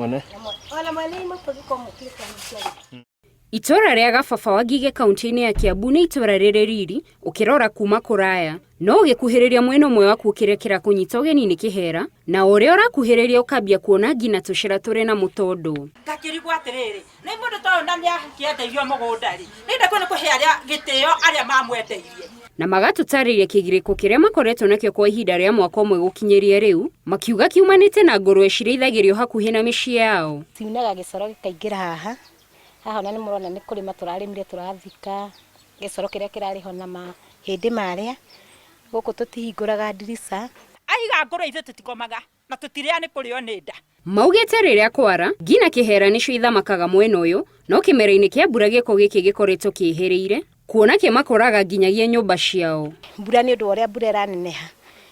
Mwene. Ona mwene imwe mũkĩte mũciari. Itũra rĩa Gababa Wangige kaunti-inĩ ya Kiambu nĩ itũra rĩrĩ riri ũkĩrora kuma kũraya no ũgĩkuhĩrĩria mwena ũmwe wakuo kĩrĩa kĩrakũnyita ũgeni nĩ kĩhera na o ũrĩa ũrakuhĩrĩria ũkambia kuona ngi na tũcĩra tũrĩ na mũtondo. Ngakĩrigwo atĩrĩrĩ, nĩ mũndũ ta ũyũ na nĩakĩendeirio mũgũnda rĩ, nĩ ndakĩona nĩ kũhe arĩa gĩtĩo arĩa mamwendeirie. Na magatũtarĩria kĩgirĩko kĩrĩa makoretwo nakĩo kwa ihinda rĩa mwaka ũmwe gũkinyĩria rĩu, makiuga kiumanĩte na ngũrwe cirĩithagĩrio hakuhĩ na mĩciĩ yao. Ciunaga gĩcoro gĩkaingĩra haha, haha ona nĩ mũrona nĩ kũrĩma tũrarĩmire tũrathika gĩcoro kĩrĩa kĩrarĩ ho na mahĩndĩ marĩa, gũkũ tũtihingũraga ndirica. Aiga ngũrwe ithuĩ tũtikomaga na tũtirĩa nĩ kũrĩo nĩ nda. Maugĩte rĩrĩa kwara, ngi na kĩhera nĩcio ithamakaga mwena ũyũ, no kĩmera-inĩ kĩa mbura gĩko gĩkĩ gĩkoretwo kĩhĩrĩire, kuona kĩmakoraga nginyagia nyũmba ciao. Mbura nĩ ũndũ wa ũrĩa mbura ĩraneneha,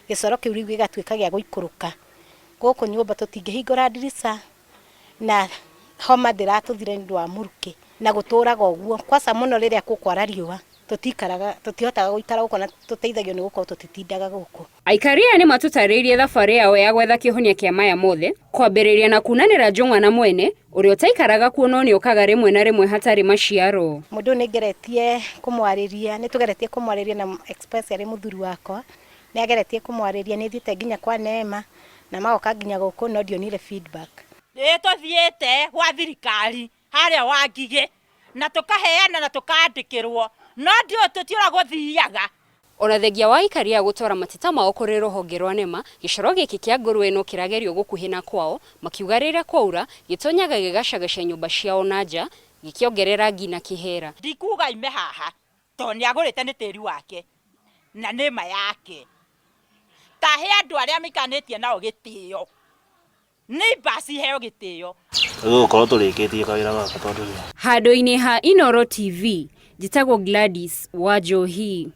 gĩcoro kĩu rĩu gĩgatuĩka gĩa gũikũrũka. Gũkũ nyũmba tũtingĩhingũra ndirica na homa ndĩratũthira nĩ ũndũ wa mũrukĩ na gũtũraga ũguo. Kwaca mũno rĩrĩa gũkwara riũa tũtikaraga, tũtihotaga gũikara gũkũ na tũteithagio nĩ gũkorwo tũtitindaga gũkũ. Aikari aya nĩ matũtarĩirie thabarĩ yao ya gwetha kĩhonia kĩa maya mothe, kwambĩrĩria na kunanĩra njũng'wa na mwene, ũrĩa ũtaikaraga kuo no nĩokaga rĩmwe na rĩmwe hatarĩ maciaro. Mũndũ ũyũ nĩ ngeretie kũmwarĩria, nĩ tũgeretie kũmwarĩria na especially mũthuri wakwa, nĩ ageretie kũmwarĩria, nĩ thiĩte nginya kwa Neema na magoka nginya gũkũ no ndionire feedback. Ĩĩ tũthiĩte gwa thirikari harĩa Wangigĩ na tũkaheana na tũkandĩkĩrwo no ndiũĩ tũtiũra gũthiaga. Ona thengia wa aikari aya gũtwara mateta mao kũrĩ rũhonge rwa NEMA, gĩcoro gĩkĩ kĩa ngũrwe no kĩragerio gũkuhĩ na kwao, makiuga rĩrĩa kwaura, gĩtonyaga gĩgacagacia nyũmba ciao na nja, gĩkĩongerera ngi na kĩhera. Ndikuga aime haha tondũ nĩ agũrĩte nĩ tĩri wake na nĩ ma yake. Ta he andũ arĩa maikaranĩtie nao gĩtĩo. Neighbors iheo gĩtĩo. Tũgũkorwo tũrĩkĩtie kawĩra gaka tondũ Handũ-inĩ ha Inooro TV, njĩtagwo Gladys Wanjohi.